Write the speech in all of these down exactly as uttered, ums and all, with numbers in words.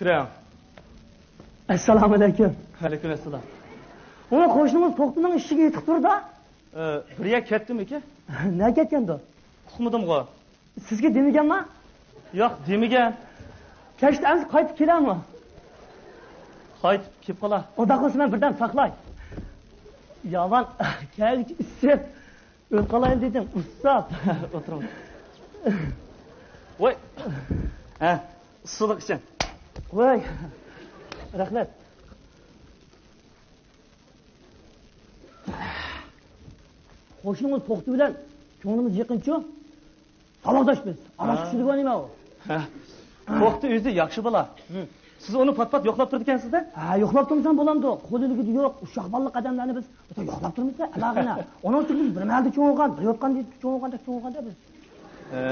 كىرىڭ. ئەسسالامۇ ئەلەيكۇم. ۋەئەلەيكۇم ئەسسالام. ئۇ قوشنىڭىز توختىنىڭ ئىشىكى يېتىپ تۇردا. ئە، بىر يەر كەتتىمىكى؟ نە كەتكەندۇ؟ ئۇقمىدىمغۇ. سىزگە دېمىگەنما؟ ياق، دېمىگەن. كەچتە ئەمسە قايتىپ كېلەمۇ؟ قايتىپ كېلىپ قالا. ئۇنداق بولسا مەن بىردەم ساقلاي. يامان، كەچ ئىسسىپ ئۆلۈپ قالايلى دېدىم، ئۇسساپ. ئولتۇرۇڭ. ۋاي. ھە، ئىسسىلىق ئىچىڭ. ۋاي. رەھمەت. قوشنىڭىز توختى بىلەن كۆڭلىمىز يېقىنچۇ. ساۋاقداش بىز. ئاراق ھە. ئىچىدىغۇ نېمە ئۇ؟ ھە. توختى ئۆزى ياخشى بالا. ھە. سىز ئۇنى پات-پات يوقلاپ تۇرىدىكەنسىز-دە؟ ھە، يوقلاپ تۇرمىسام بولامدۇ؟ قول ئىلكىدە يوق، ئۇششاق بالىلىق ئادەملەرنى بىز يوقلاپ تۇرمىسا، ئالاغىنا. ئۇنىڭ ئۈستىگە بىز بىر مەھەلدە چوڭ بولغان، بىر يوتقاندا چوڭ بولغاندەك، چوڭ بولغاندا بىز. ئە،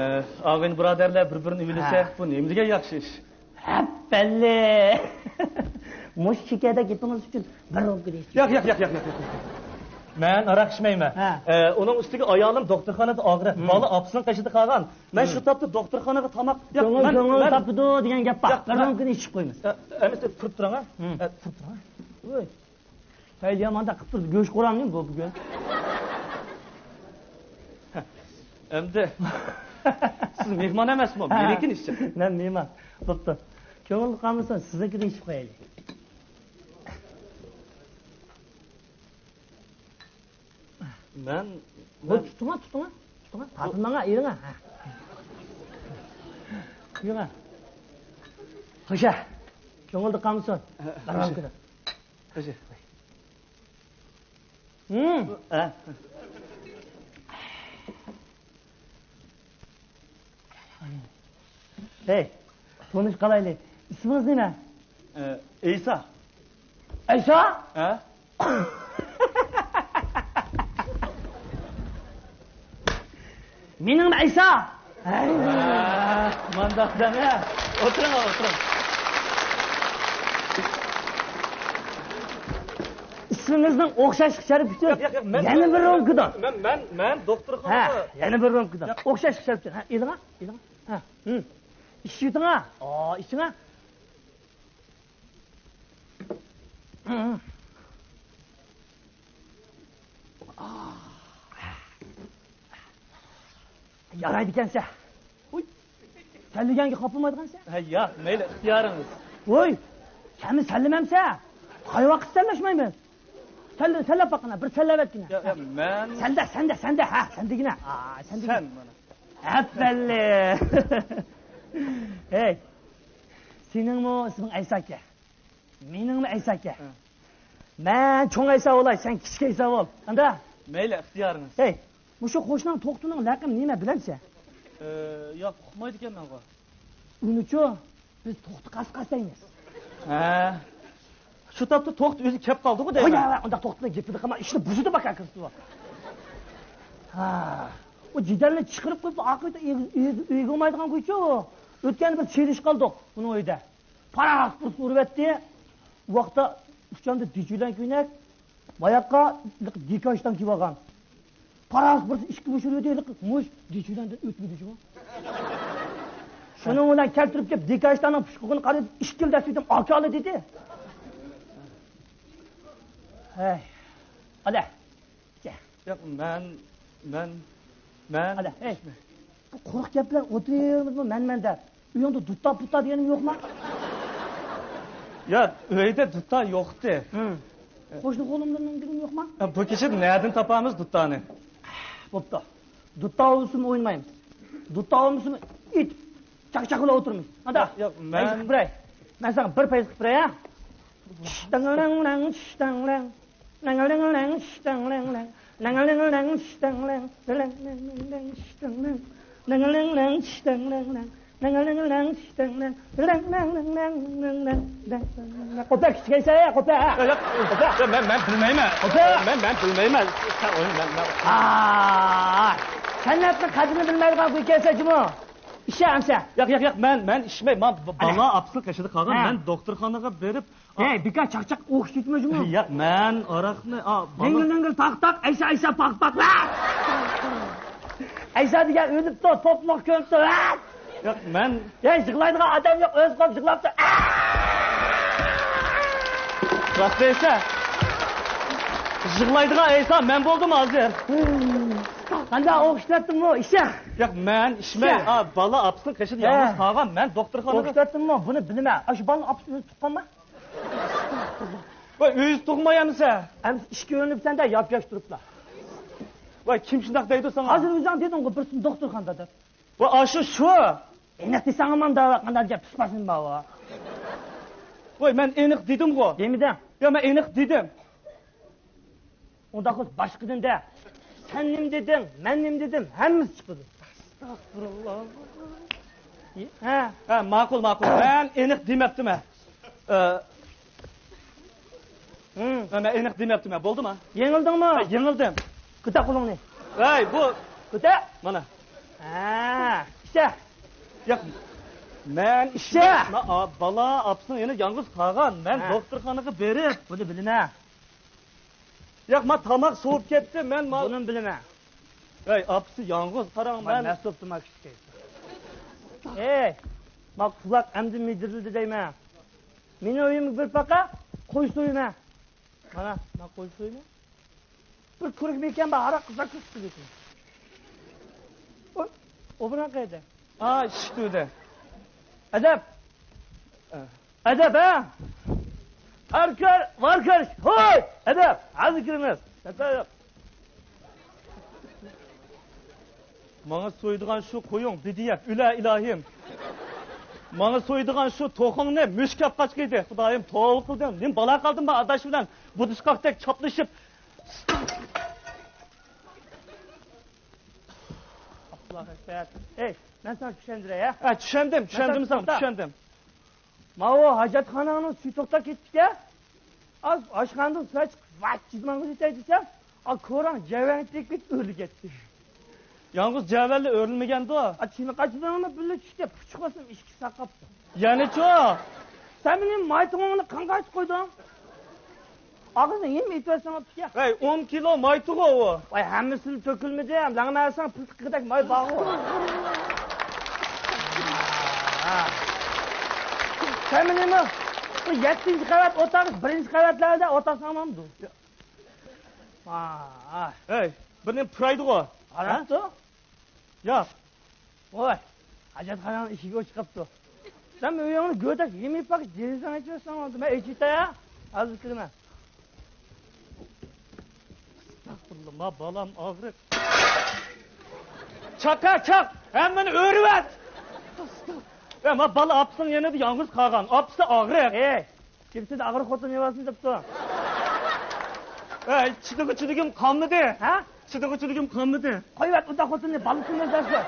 ئاغىنە بۇرادەرلەر بىر-بىرىنى ئۆيلىسە، ھە. بۇ نېمە دېگەن ياخشى ئىش؟ ھەپپەللى! مۇشۇ شېكەردەك گېپىڭىز ئۈچۈن بىر رومكا دېيىش. ياق، ياق، ياق، ياق، ياق، ياق. مەن ھاراق ئىچمەيمەن. ھە. ئە، ئۇنىڭ ئۈستىگە ئايالىم دوختۇرخانىدا ئاغرىق، ھىم. بالا ئاپىسىنىڭ قېشىدا قالغان. مەن ھىم. شۇ تاپتا دوختۇرخانىغا تاماق، ياق، كۆڭۈل، مەن، كۆڭۈل مەن تاپىدۇ دېگەن گەپ بار. ياق، بىر مەن رومكىنى ئىچىپ قويىمىز. ئە، ئەمىسە، تۇرۇپ تۇرۇڭ، ھە. ھىم. ئە، تۇرۇپ تۇرۇڭ، ھە. ۋوي. پەيلى يامانداق قىپ تۇرىدۇ، گۆش قورامنى بۇ بۈگۈن. ئەمدى سىز مېھمان ئەمەسمۇ؟ ھە. مېنىڭكىنى ئىچسەم. مەن مېھمان. بوپتۇ. كۆڭۈل قالمىسۇن، سىزنىڭكىنى ئىچىپ قويايلى. مەن، بۇ مەن تۇتۇڭا، تۇتۇڭا، تۇتۇڭا. تارتىنماڭا، ئېلىڭا. ھە. يېڭە. خوشە. كۆڭۈلدە قالمىسۇن. ھە، بارغان خوشە. كۈنى. خوشە. ھە. ھەي، تونۇشۇپ قالايلى. ئىسمىڭىز نېمە؟ ئە، ئەيسا. ئەيسا؟ ھە؟ مېنىڭ ئەيسا. ھە، مانداق دەڭە. ئولتۇرۇڭ، ئولتۇرۇڭ. ئىسمىڭىزنىڭ ئوخشاشلىق شەرىپى ئۈچۈن ياق، ياق، ياق، مەن، يەنە بىر رومكىدىن. مەن، مەن، مەن دوختۇرخانىغا. ھە، يەنە بىر رومكىدىن. ياق. ئوخشاشلىق شەرىپى ئۈچۈن. ھە، ئېلىڭا، ئېلىڭا. ھە، ھىم. ئىچىۋېتىڭا. ئا، ئىچىڭە. يارايدىكەنسە. ھۇي. سەنلىگەنگە خاپىلىمايدىغانسەن. ھە، ياق، مەيلى، ئىختىيارىڭىز. ھۇي. سەنمۇ سەنلىمەمسە؟ قايۋاقىت سەنلەشمەيمىز. سەنلە، سەنلەپ باققىنا، بىر سەنلەۋەتكىنە. ياق، ياق، مەن. سەندە، سەندە، سەندە، ھە، سەندىگىنە. ئا، سەندىگىنە. سەن مانا. ئەپەللى. ھەي. سېنىڭمۇ ئىسمىڭ ئەيسا ئىكەن. مېنىڭمۇ ئەيسا ئىكەن. ھە. مەن چوڭ ئەيسا بولاي، سەن كىچىك ئەيسا بول. قانداق؟ مەيلى، ئىختىيارىڭىز. ھەي، مۇشۇ قوشناڭ توختىنىڭ لەقىمى نېمە بىلەمسەن؟ ئە، ياق، ئۇقمايدىكەنمەنغۇ. ئۇنىچۇ، بىز توختى قاسقاس دەيمىز. ھە. شۇ تاپتا توختى ئۆزى كەپ قالدىغۇ دەيمەن. ھوي، ھە، ئۇنداق توختىنىڭ گېپىنى قىلما، ئىشنى بۇزىدۇ باكا كىرسىتىۋ. ھە. ئۇ جېدەلنى چىقىرىپ قويۇپ، ئاقىۋىتى ئۆيگە، ئۆيگە، ئۆيگە بولمايدىغان گۇيچۇ. ئۆتكەندە بىر سېلىشىپ قالدۇق ئۇنىڭ ئۆيىدە. پاراق بىرسى ئۇرۇۋەتتى. ئۇ ۋاقىتتا ئۇچامدا دېچۈلەن كۆينەك، ماياققا دېكاشتان كىيىۋالغان. پاراق بىرسى ئىككى مۇشۇرۇۋېتىۋېلىپ، مۇش دېچۈلەندىن ئۆتمىدى جۇمۇ. شۇنىڭ بىلەن كەلتۈرۈپ كېلىپ، دېكاشتاننىڭ پۇشقىقىنى قارىدىپ، ئىككىلا دەسسىتىم ئاكالى دېدى. ھەي. ئالە. ياق، مەن، مەن، مەن. ئالە، ھەي. بۇ قۇرۇق گەپ بىلەن ئولتۇرۇۋېرىمىزمۇ مەن، مەن دەپ؟ ئۆيۈڭدە دۇتتا پۇتتا دېگىنىم يوقما؟ يا، ئۆيدە دۇتتا يوقتى. ھىم. قوشنا قولۇمدىن دېگىنىم يوقما؟ يا، بۇ كېچىدە نەدىن تاپامىز دۇتتانى؟ بوپتۇ. دۇتتا ئوينىسىمۇ ئوينىمايمىز. دۇتتا ئوينىسىمۇ ئېيتىپ، چاقچاق بىلەن ئولتۇرىمىز. ئادا، ياق، مەن پەيز قىلىپ بېرەي. مەن ساڭا بىر پەيز قىلىپ بېرەي، ھە؟ قوپە، كىچىكەيسەن، ھە، قوپە، ھە؟ ياق، ياق، قوپە. ياق، مەن، مەن بىلمەيمەن. قوپە. مەن، مەن بىلمەيمەن. سەن ئوينا، مەن، مەن. ئاھ، سەنئەتنىڭ قەدرىنى بىلمەيدىغان گۇيكەنسەن جۇمۇ. ئىچە ئەمسە. ياق، ياق، ياق، مەن، مەن ئىچمەي. ما، ب-، بالا ئاپىسىنىڭ قېشىدا قالغان. ھە. مەن دوختۇرخانىغا بېرىپ، ھەي، بىكار چاقچاق ئوخشىتىۋېتىمە جۇمۇ. ياق، مەن ئاراقنى، ئا، بالا. لىڭگىل، لىڭگىل، تاق، تاق، ئەيسا، ئەيسا، پاق، پاق، ۋە! ئەيسا دېگەن ئۆلۈپتۇ، توپلۇق كۆمۈپتۇ، ۋە! ياق، مەن. يا، يىغلايدىغان ئادەم يوق، ئۆزى قوپ يىغلاپتۇ. ئە! راست دەيسەن. يىغلايدىغان ئەيسا مەن بولدۇم ھازىر. قانداق ئوخشىتىۋەتتىممۇ، ئىششەق؟ ياق، مەن ئىشمەي. ئىششەق. ئا، بالا ئاپىسىنىڭ قېشىدا يالغۇز قالغان. مەن دوختۇرخانىغا ئوخشىتىۋەتتىممۇ؟ بۇنى بىلىمەن. ئاشۇ بالىنىڭ ئاپىسى ئۆزى تۇغقانما؟ ۋاي، ئۆزى تۇغماي ئەمىسە. ئەمىسە ئىشكە ئۆرۈنۈپسەن-دە، ياپياش تۇرۇپلا. ۋاي، كىم شۇنداق دەيدۇ ساڭا؟ ھازىر ئۆزۈڭ دېدىڭغۇ، بىرسىنى دوختۇرخانىدا دەپ. ۋاي، ئاشۇ شۇ. ئېنىق دېسەڭ ئامان دەۋاتقان دەرجە پىشپاشىم بار ۋا. ۋاي، مەن ئېنىق دېدىمغۇ. دېمىدىڭ. يا، مەن ئېنىق دېدىم. ئۇنداق بولسا باشقىدىن دە. سەن نېمە دېدىڭ، مەن نېمە دېدىم، ھەممىسى چىقىدۇ. ئەستەغپۇرۇللا. ھە. ھە، ماقۇل، ماقۇل. مەن ئېنىق دېمەپتىمەن. ئە، ھىم. مەن ئېنىق دېمەپتىمەن، بولدىما؟ يېڭىلدىڭمۇ؟ ھە، يېڭىلدىم. كۆتەر قولۇڭنى. ۋەي، بۇ. كۆتەر. مانا. ھە، ئىچە. ياق، مەن ئىچە. ئىچمەي-، ما-، ئا، بالا ئاپىسىنىڭ يېنىدا يالغۇز قالغان. مەن ھە. دوختۇرخانىغا بېرىپ. بۇنى بىلىمەن. ياق، ما تاماق سوۋۇپ كەتتى، مەن ما- بۇنىمۇ بىلىمەن. ھەي، ئاپىسى يالغۇز، قاراڭ، مەن مەسئۇل تاماق ئىچكەن. ھەي، ما قۇلاق ئەمدى مىدىرلىدى دەيمەن. مېنىڭ ئۆيۈمگە بىر پاقا قوي سويىمەن. مانا، ما قوي سويىمەن. بىر كۆرۈكمىكەن بار، ھاراق قىزار كۆرۈپ تۇرىدۇ. ئۇ، ئۇ بىلەن قەيدە؟ ئا، ئىشىك تۈۋىدە. ئەدەپ! ئە. ئەدەپ، ھە؟ ئەركەر، ۋاركەر، ھوي! ئەدەپ! ھازىر كىرىمىز. ماڭا سويىدىغان شۇ قويۇڭ، بىدىيەپ، ئۆلە ئىلاھىم. ماڭا سويىدىغان شۇ توخۇڭنى مۈشۈك ئاپ قاچقىيدى. خۇدايىم، توۋا قىلدىم. نېمە بالا قالدىم بار ئاداش بىلەن بۇدۇشقاقتەك چاپلىشىپ. ئاللاھۇ ئەكبەر. ئەي، مەن ساڭا چۈشەندۈرەي، ھە؟ ھە، چۈشەندىم، مەن چۈشەندىم ساڭا، توختا. چۈشەندىم. ماۋۇ ھاجەتخاناڭنىڭ سۈيى توختاپ كېتىپتىكەن. ئاز ئاشخانىدىن سۇ چىقىپ، ۋاچ، جىزماڭغا يېتەي دېسەم، ئا، كوراڭ جەۋەن تېگىپ كېتىپ ئۆرۈلۈپ كەتتى. يالغۇز جەۋەنلا ئۆرۈلمىگەندۇ. ئا، چىنە قاچىدىڭمۇ بىللە چۈشتى، پۇچۇق باسسام ئىشىكى ساقاپتۇ. يەنىچۇ؟ سەن مېنىڭ مايتىڭىمنى قانغا ئاچىپ قويدۇڭ؟ ئاغزىنى يېمە ئېتىۋەتسەڭ ئۇ پىكەر. ھەي، ئون كىلو مايتىغۇ ئۇ. ۋاي، ھەممىسىلا تۆكۈلمىدى، لەڭمەسەڭ پىلتىقىدەك ماي بارغۇ. سەن نېمە؟ بۇ يەتتىنچى قەۋەت ئوتاق، بىرىنچى قەۋەتلەردە ئولتۇرساڭ بولمامدۇ؟ ھەي، بىر نېمە پۇرايدىغۇ. قاراپتۇ. ياق. ۋاي، ھاجەتخانىنىڭ ئىشىكى ئوچۇق قاپتۇ. سەن ئۆيۈڭنى گۆدەك يېمىپ باق، دېرىزەڭنى ئېچىۋەتسەڭ بولدى. مەن ئېچىۋېتەي ھە. ھازىر كىرىمەن. ئەستەغپۇرۇللا، ما بالام ئاغرىق. چاقا، چاق! ھەممىنى ئۆرۈۋەت! ئە، ما بالا ئاپىسىنىڭ يېنىدا يالغۇز قالغان. ئاپىسى ئاغرىق. ئەي، كىمسىدە ئاغرىق خوتۇن يەۋالسۇن دەپتۇ. ئەي، چىدىغۇچىلىكىم قالمىدى. ھە؟ چىدىغۇچىلىكىم قالمىدى. قويۇۋەت ئۇنداق خوتۇننى، بالىسىنى ئۆزلەرسۇن.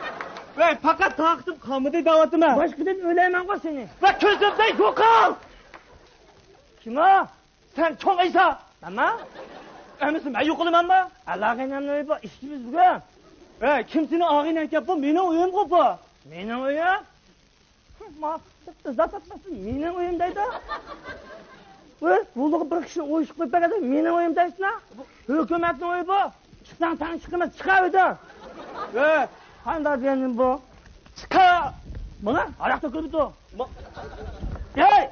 ۋەي، پەقەت تاقىتىم قالمىدى دەۋاتىمەن. باشقىدىن ئۆيلەيمەنغۇ سېنى. ۋە كۆزۈمدىن يوقال! كىم ئۇ؟ سەن چوڭ ئەيسا! مەنمۇ؟ ئەمىسە مەن يوقىلىمەنمۇ؟ ئالاغىنەمنىڭ ئۆيى بۇ، ئىشىكىمىز بۈگۈن. ھەي، كىم سېنىڭ ئاغىنەڭكەن بۇ؟ مېنىڭ ئۆيۈمغۇ بۇ. مېنىڭ ئۆيۈم؟ ما، ئىزا تاپماستىن مېنىڭ ئۆيۈم دەيدۇ. ئۆي، بۇلۇغا بىر كىشىنى ئويۇشۇپ قويۇپ بەرگەندە مېنىڭ ئۆيۈم دەيسىلە. ھۆكۈمەتنىڭ ئۆيى بۇ. چىقساڭ تەڭ چىقىمەن، چىقار ئۆيدىن. ھەي. قانداق دېگەندىم بۇ؟ چىقار. مانا، ھاراق تۆكۈلۈپتۇ. ما- ھەي!